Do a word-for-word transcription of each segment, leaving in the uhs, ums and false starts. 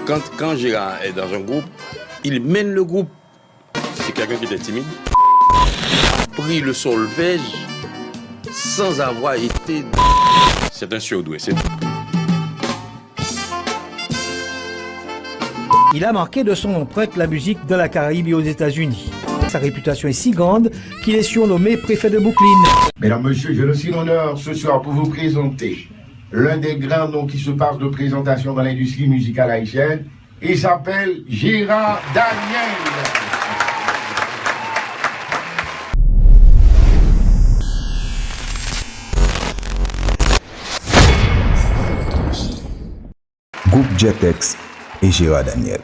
Quand, quand Gérard est dans un groupe, il mène le groupe. C'est quelqu'un qui était timide. Pris le solfège sans avoir été. C'est un surdoué, c'est. Il a marqué de son empreinte la musique dans la Caraïbe et aux États-Unis. Sa réputation est si grande qu'il est surnommé préfet de Brooklyn. Mesdames, Messieurs, j'ai aussi l'honneur ce soir pour vous présenter l'un des grands noms qui se passe de présentation dans l'industrie musicale haïtienne. Il s'appelle Gérard Daniel. Gwoup Jetex e Gérard Daniel.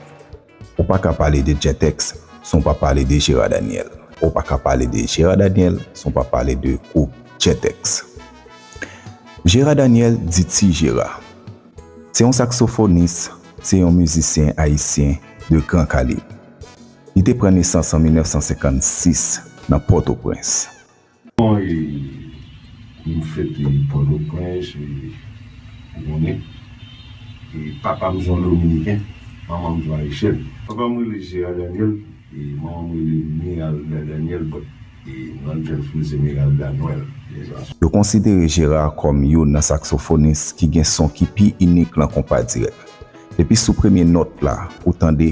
Ou pa ka pale de Jetex san w pa pale de Gérard Daniel. Ou pa ka pale de Gérard Daniel san w pa pale de gwoup Jetex. Gérard Daniel di Ti Jera. Se yon saksofonis, se yon mizisyen ayisyen de gran kalib. Li te pran nesans an mil nèf san senkannsis nan Pòtoprens. Bon, e, m fèt e, Pòtoprens, e, ou konnen. E, papa m se yon Dominiken, manman m se yon Ayisyèn. Papa m rele Gérard Daniel, e manman m rele Miralda Daniel, but, e, grande sè m se Miralda Noël. Yo konsidere Gérard kòm youn nan saksofonis ki gen son ki pi inik lan konpa dirèk. Depi sou premye nòt la ou tande,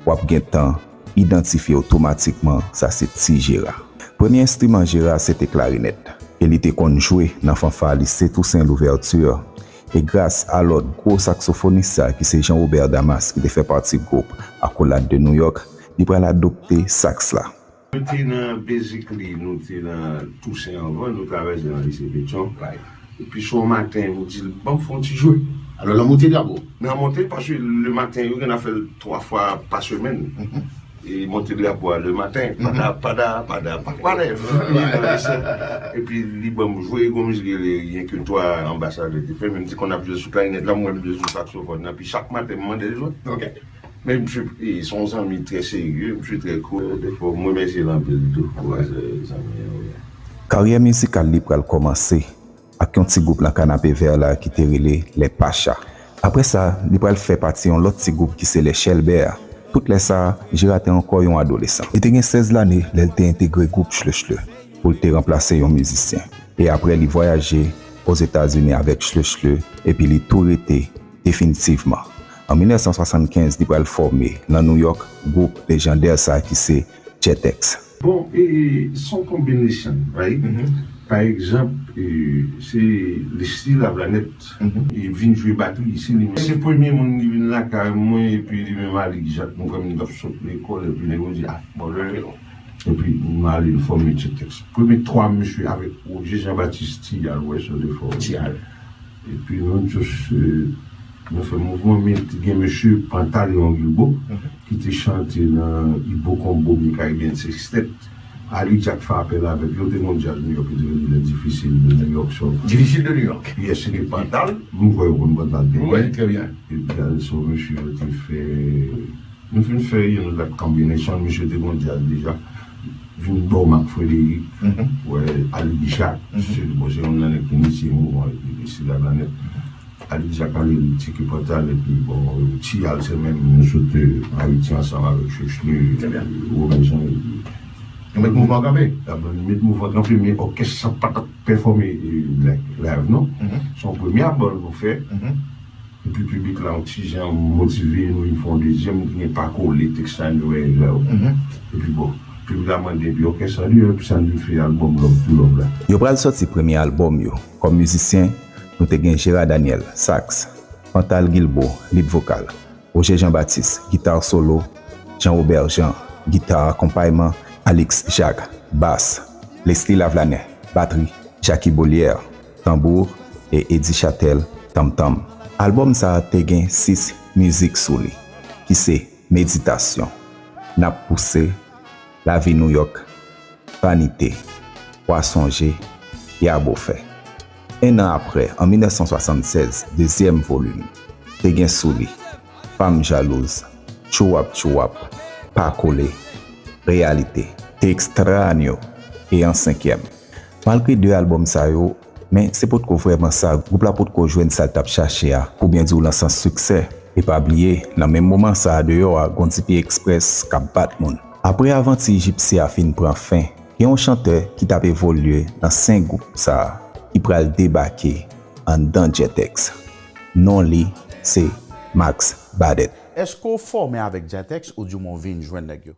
w ap gentan idantifye otomatikman sa se Ti Jera. Premye enstriman Jera se te klarinèt, e li te konn jwe nan fanfa Lycée Toussaint Louverture, e gras a lòt gwo saksofonis sa ki se Jean Robert Damas ki te fè pati gwoup Accolade de New York, li pral adopte saks la. Nou te nan, basically, nou te nan Toussaint anvan, nou travèse nan Lise Petyon. Epi se yon maten, nou di l, ban m fè yon ti jwe. Alò, nan monte drapo? Nan monte, paske le maten, yo gentan fè l twa fwa pa semèn. E monte drapo a le maten, pada, pada, pada, pa kwalè. Epi li ban m jwe, gon mizik rele Rien que toi, anbasadè te fè, men m te konn ap jwe sou klarinèt la, m wè m jwe sou saksofòn nan, epi chak maten, m mande l jwe. Men misye, e, se yon zanmi trè serye, misye trè cool. Defo, m remèsye l anpil tou, pou zanmi an, wi. Karyè mizikal li pral kòmanse ak yon ti gwoup nan Kanapevè la ki te rele Les Pacha. Apre sa, li pral fè pati yon lòt ti gwoup ki se Les Chèlbè. Tout lè sa, Jera te ankò yon adolesan. Li te gen sèz lane lè l te entegre gwoup Chle Chle pou l te ranplase yon mizisyen. E apre, li vwayaje Ozetazini avèk Chle Chle, epi li tou rete definitivman. An mil nèf san swasannkenz, li pral fòme nan New York gwoup lejandè sa ki se Jetex. Bon, e, e, se yon konbinasyon, right? Pa egzanp, e, se Leslie Lavlanette, e, vin jwe batri, se li menm. Se premye moun ki vin lakay mwen, epi li menm Alix Jacques, nou kwè m t ap sot lekòl, epi nèg yo di, ah, bon, lè, epi m ale, m fòme Jetex. Premye twa mesye avèk Roger Jean Baptiste Tiyal, wè, se te fò. Tiyal. Epi nou just, e, nou fè mouvman, men te gen mesye Pantalon Guilbault, ki te chante nan Ibo Combo, byen Caribbean Sextet. Alix Jacques fè apèl avèk yo, te gen yon djaz New York, yo te rele Les Difficiles de New York, so. Difficiles de New York. Yes, se te Pantal. M kwè yo konn Pantal byen. Wi, trè byen. Epi, Alix, se yon mesye yo te fè Nou fin fè yon lòt konbinasyon, misye te gon djaz deja. Vin bò Marc Frédéric, wè, Alix Jacques, se, bon, se yon nan nèg ki inisye mouvman epi Leslie Lavlanette. Alix Jacques ale li tcheke Pantal epi, bon, Tiyal se menm nou sot Ayiti ansanm avèk Chle Chle, Robinson epi. Nou met mouvman kanpe? Nou met mouvman kanpe, men òkès sa pa t ap pèfòme, e, like, live, non. Se yon premye albòm nou fè. Epi piblik la yon ti jan motive, nou vin fè yon dezyèm, nou gen Pa Kole, Texas New Era. Epi bon, piblik la mande, epi òkès la di, epi sa nou vin fè albòm Love to Love la. Yo pral sòti premye albòm yo. Kòm mizisyen, nou te gen Gérard Daniel, saks, Pantal Guilbault, lead vokal, Roger Jean Baptiste, gita solo, Jean Robert Jean, gita akonpayman, Alix Jacques, bas, Leslie Lavlanette, batri, Jacky Beaulière, tanbou, e Eddy Chatel, tanmtanm. Albòm sa a te gen sis mizik sou li, ki se Meditasyon, N ap pouse, Lavi Nouyòk, Vanite, Pwason Je, Yabofè. En an apre, an mil nèf san swasannsèz, dezyèm volim, te gen sou li, Fanm Jalouz, Tchouwap Tchouwap, Pa Kole, Reyalite, Te Extraño, e an senkyèm. Malgre de albòm sa yo, men se potko vrèman sa, gwoup la potko jwenn sa l t ap chache a, pou byen di w lan sans siksè. E pa bliye, nan menm moman sa a deyò a, gon Dipi Express k ap bat moun. Apre avanti Gypsy a fin pran fen, gen yon chantè ki t ap evolye nan sen gwoup sa a, ki pral debake anndan Jet X. Non li se Max Badet. Èske w fòme avèk Jet X oudimwen w vin jwenn nèg yo?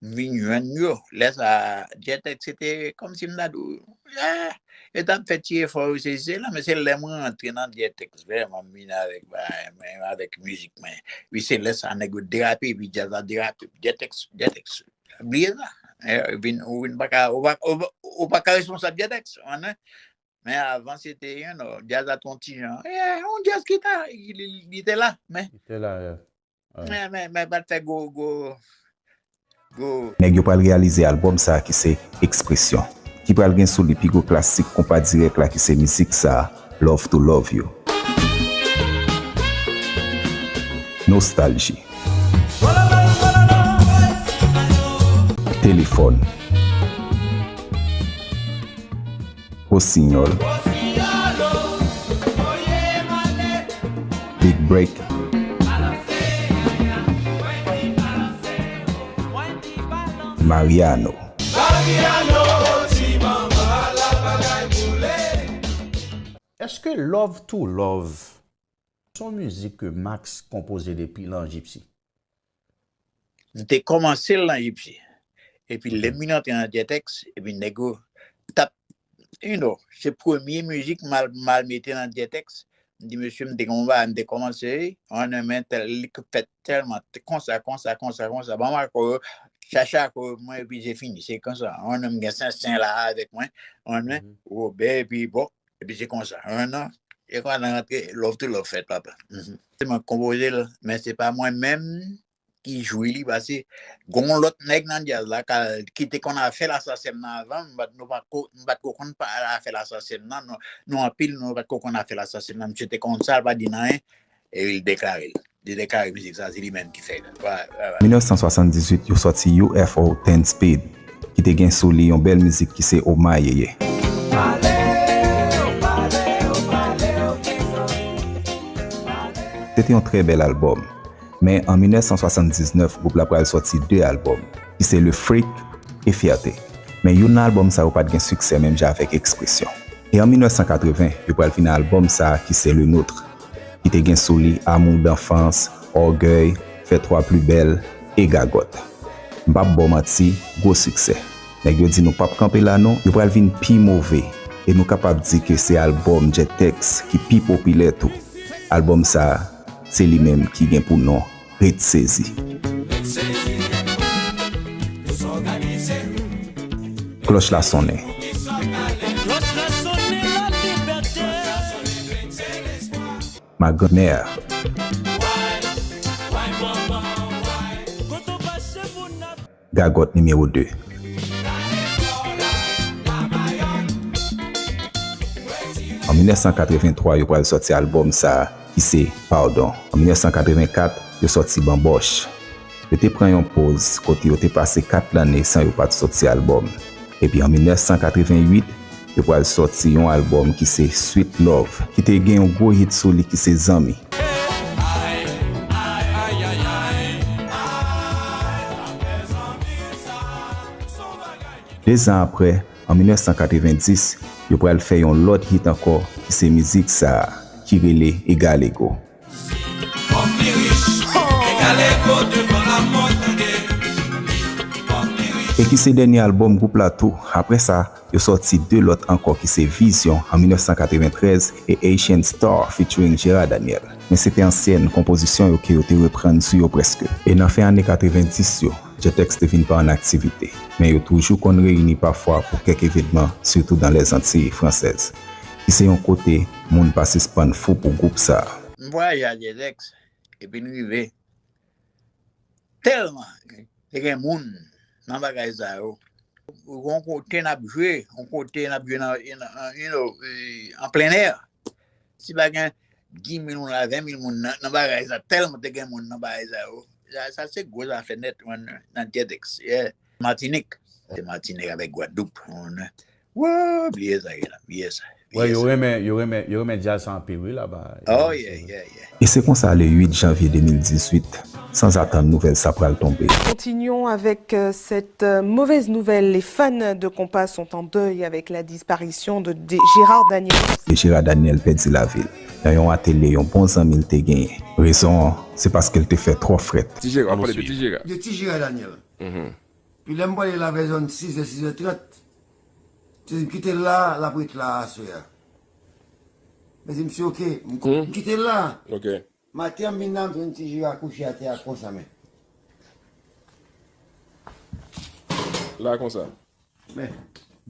M vin jwenn yo. Lè sa a, Jet X se te kòmsi m ta di w, eh, yo t ap fè ti efò yo, sesi sela, men se lè mwen rantre nan Jet X vrèman, m vin avèk bagay mwen, avèk mizik mwen. Epi se lè sa a nèg yo derape, epi djaz la derape. Jet X, Jet X, bliye sa. Eh, ou vin, ou vin pa ka, ou pa, ou pa, ou pa ka responsab Jet X, ou konnen. Men avan se te, you know, djaz la te yon ti jan. Eh, yon djaz ki ta, li, li, li te la, men Li te la, yeah. Men, men, men pa t fè gwo, gwo, gwo. Nèg yo pral reyalize albòm sa a ki se Expression, ki pral gen sou li pi gwo klasik konpa dirèk la ki se mizik sa a, Love to Love You. Nostalgie. Telefòn. Rossignol. Big Break. Mariano. Èske Love to Love se yon mizik ke Max konpoze depi l an Gypsy? M te kòmanse l nan Gypsy. Epi lè m vin antre nan Jet X, epi nèg yo t ap, you know, se premye mizik m al, m al mete nan Jet X. M di, mesye, m te gen yon bagay, m te kòmanse, wi, an nan men tèl, li k-, fèt tèlman, t-, konsa, konsa, konsa, konsa. Ban m akò yo, chache akò yo pou mwen, epi se fini, se konsa. An nan m gen Sensen la avèk mwen, an nan, Wobè, epi bon, epi se konsa. An nan, e konsa nan rantre, Love to Love fèt, papa. Mhm. Se mwen k konpoze l, men se pa mwen menm ki jwe li, paske gon lòt nèg nan djaz la ka, ki te konn afè Lasasèm nan avan, m pa t, nou pa ko, m pa t ko konn pa afè Lasasèm nan, nou, nou anpil, nou pa t ko konn afè Lasasèm nan, misye te konn sa, l pa di n anyen, e li deklare l. Li deklare mizik sa, se li menm ki fè l. Wa, wa, wa. Mil nèf san swasanndizuit, yo sòti U F O Ten Speed, ki te gen sou li yon bèl mizik ki se Oh My Yeah Yeah. Se te yon trè bèl albòm. Men an mil nèf san swasanndiznèf, gwoup la pral sòti de albòm, ki se Le Freak e Fierté. Men youn nan albòm sa yo pa t gen siksè menm jan avèk Expression. E an mil nèf san katreven, yo pral vin ak albòm sa a ki se Le Nôtre, ki te gen sou li Amour d'enfance, Orgueil, Fais-toi plus belle e Gagòt. M p ap ba w manti, gwo siksè. Nèg yo di nou p ap kanpe la non, yo pral vin pi move. E nou kapab di ke se albòm Jet X ki pi popilè tou. Albòm sa a, se li menm ki gen pou non Ret Sezi. Klòch la sonnen. Ma grand-mère. Gagòt nimewo de. An mil nèf san katrevenntwa, yo pral sòti albòm sa a, ki se Pardon. An mil nèf san katrevenkat, yo sòti Banbòch. Yo te pran yon poz kote yo te pase kat lane san yo pa t sòti albòm. Epi an mil nèf san katrevenwit, yo pral sòti yon albòm ki se Sweet Love, ki te gen yon gwo hit sou li ki se Zanmi. Dezan apre, an mil nèf san katrevendis, yo pral fè yon lòt hit ankò, ki se mizik sa a, ki rele Egalego. E ki se dènye albòm gwoup la tou. Apre sa, yo sòti de lòt ankò ki se Vizyon an mil nèf san katreventrèz e Haitian Star featuring Gérard Daniel. Men se te ansyèn konpozisyon yo ke yo te reprann sou yo prèske. E nan fen ane katrevendis yo, Jet X te vin pa an aktivite. Men yo toujou konn reyini pafwa pou kèk evenman, sitou dans les Antilles françaises, ki se yon kote moun pa sispann fou pou gwoup sa a. M vwayaje ak Jet X, epi n rive. Tèlman te gen moun nan bagay sa yo. Yon kote n ap jwe, yon kote n ap jwe nan, nan, you know, eh, an plen è. Si pa gen dis mil moun la, ven mil moun nan, nan bagay sa, tèlman te gen moun nan bagay sa yo. Sa, sa se gwo zafè nèt, mwen, nan Jet X, yeah. Matinik. Se Matinik avèk Gwadloup, mwen. Woo, bliye sa, bliye sa. Wè, yo renmen, yo renmen, yo renmen djaz sa anpil, wi, laba. Oh, yeah, yeah, yeah. E se konsa, le uit janvye de mil dizuit, sanzatann, nouvèl sa pral tonbe. Continuons avec euh, cette euh, mauvaise nouvelle. Les fans de compas sont en deuil avec la disparition de, de Gérard Daniel. E Gérard Daniel pèdi lavi l nan yon atelye yon bon zanmi l te genyen. Rezon an, se paske l te fè twò frèt. Ti Jera, w ap pale de Ti Jera. De Ti Jera Daniel. Pi lè m pale la vè zòn sizè, sizè trant, se m kite l la, l ap ret la aswè a. Men se misye oke, m kite l la. Maten an m vin la, m jwenn Ti Jera kouche atè a konsa, men. La konsa. Men,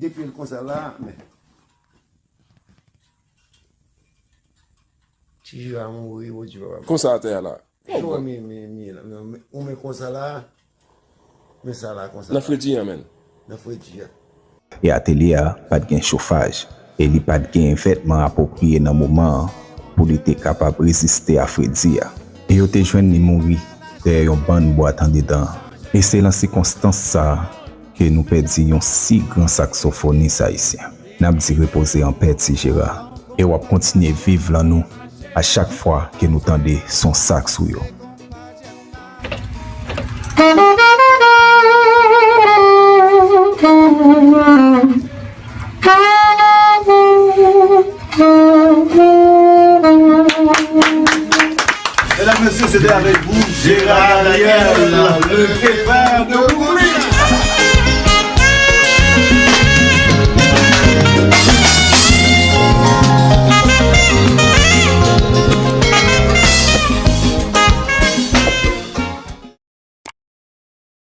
depi l konsa la, men. Ti Jera mouri, Bondye papa. Konsa atè a la. Ou men konsa la, men sa la konsa. Nan fredi an, men. Nan fredi an. E atelye a pa t gen chofaj, e li pa t gen vètman apwopriye nan moman an pou li te kapab reziste a fredi a. E yo te jwenn li mouri dèyè yon bann bwat andedan an. E se lan sikonstans sa a ke nou pèdi yon si gran saksofonis ayisyen. N ap di repoze anpè Ti Jera. E w ap kontinye viv lan nou a chak fwa ke nou tande son saks ou yo. Mesdames, Messieurs, c'était avec vous Gérard Daniel, le pépère de